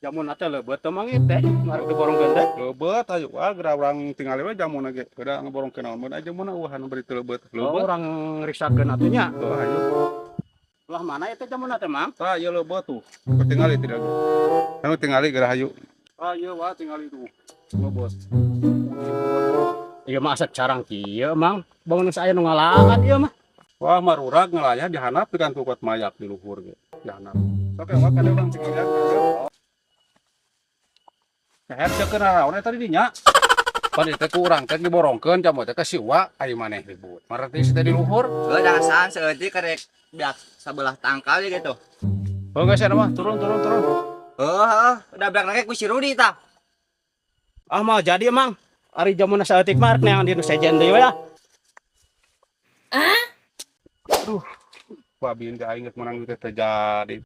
Jamuna teh leubeut teu, Mang, ieu teh? Ngarep diborongkeun teh. Leubeut, ayo wah geura urang tingali we jamuna ge. Geura ngaborongkeun naon mun jamuna uahan beri teu leubeut. Oh, Leubeut. Urang riksakeun atuh nya. Tuh, ayo. Belah mana ieu teh jamuna teh, Mang? Tah, ieu leubeut tuh. Tingali tidak ge. Anu tingali geura, hayu. Ah, ieu wah tingali tuh. Leubeut. Ieu mah asa carang kieu, Mang. Bangun saya nu ngalaan ieu mah. Wah, marurag ngelayah di handap dengan tukot mayak di luhur ge. Di handap. Sok ya wah kada urang tinggal. Keher ceuk naon eta di dinya? Pan ieu teh ku urang teh diborongkeun jamu teh ka si Uwa, ari maneh ribut. Marati si teh di luhur. Heuh, dasar saeutik karek beak sabelah tangkal ya gitu. Oh, geus mah turun, turun, turun. Heuh, heuh, udah beak lagi ku si Rudi tah. Ah, mau jadi, Mang. Ari jamuna saeutik mah rek neangan di nu sejen deui we ah. Aduh, babi teh aing geus menang duit teh jadi.